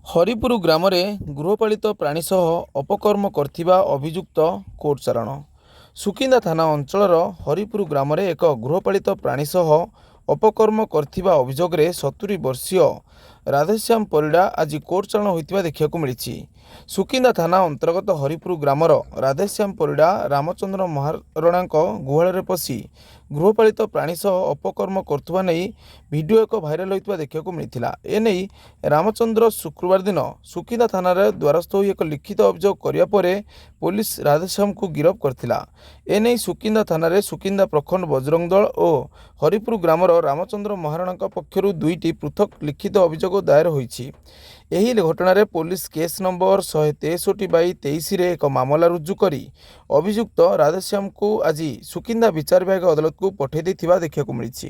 ହରିପୁର ଗ୍ରାମରେ ଗୃହପାଳିତ ପ୍ରାଣୀ ସହ ଅପକର୍ମ କରିଥିବା ଅଭିଯୁକ୍ତ କୋର୍ଟ ଚାଲାଣ। ସୁକିନ୍ଦା ଥାନା ଅଞ୍ଚଳର ହରିପୁର ଗ୍ରାମରେ ଏକ ଗୃହପାଳିତ ପ୍ରାଣୀ ସହ ଅପକର୍ମ କରିଥିବା ଅଭିଯୋଗରେ 70 ବର୍ଷୀୟ ରାଧେଶ୍ୟାମ ପରିଡ଼ା ଆଜି କୋର୍ଟ ଚାଲାଣ ହୋଇଥିବା ଦେଖିବାକୁ ମିଳିଛି। ସୁକିନ୍ଦା ଥାନା ଅନ୍ତର୍ଗତ ହରିପୁର ଗ୍ରାମର ରାଧେଶ୍ୟାମ ପରିଡ଼ା ରାମଚନ୍ଦ୍ର ମହାରଣାଙ୍କ ଗୁହାଳରେ ପଶି ଗୃହପାଳିତ ପ୍ରାଣୀ ସହ ଅପକର୍ମ କରୁଥିବା ନେଇ ଭିଡ଼ିଓ ଏକ ଭାଇରାଲ ହୋଇଥିବା ଦେଖିବାକୁ ମିଳିଥିଲା। ଏନେଇ ରାମଚନ୍ଦ୍ର ଶୁକ୍ରବାର ଦିନ ସୁକିନ୍ଦା ଥାନାରେ ଦ୍ୱାରସ୍ଥ ହୋଇ ଏକ ଲିଖିତ ଅଭିଯୋଗ କରିବା ପରେ ପୋଲିସ ରାଧେଶ୍ୟାମକୁ ଗିରଫ କରିଥିଲା। ଏନେଇ ସୁକିନ୍ଦା ଥାନାରେ ସୁକିନ୍ଦା ପ୍ରଖଣ୍ଡ ବଜରଙ୍ଗ ଦଳ ଓ ହରିପୁର ଗ୍ରାମର ରାମଚନ୍ଦ୍ର ମହାରଣାଙ୍କ ପକ୍ଷରୁ ଦୁଇଟି ପୃଥକ ଲିଖିତ ଅଭିଯୋଗ ଦାୟର ହୋଇଛି। ଏହି ଘଟଣାରେ ପୋଲିସ କେସ୍ ନମ୍ବର 163/23ରେ ଏକ ମାମଲା ରୁଜୁ କରି ଅଭିଯୁକ୍ତ ରାଧେଶ୍ୟାମକୁ ଆଜି ସୁକିନ୍ଦା ବିଚାର ବିଭାଗ ଅଦାଲତକୁ ପଠାଇ ଦେଇଥିବା ଦେଖିବାକୁ ମିଳିଛି।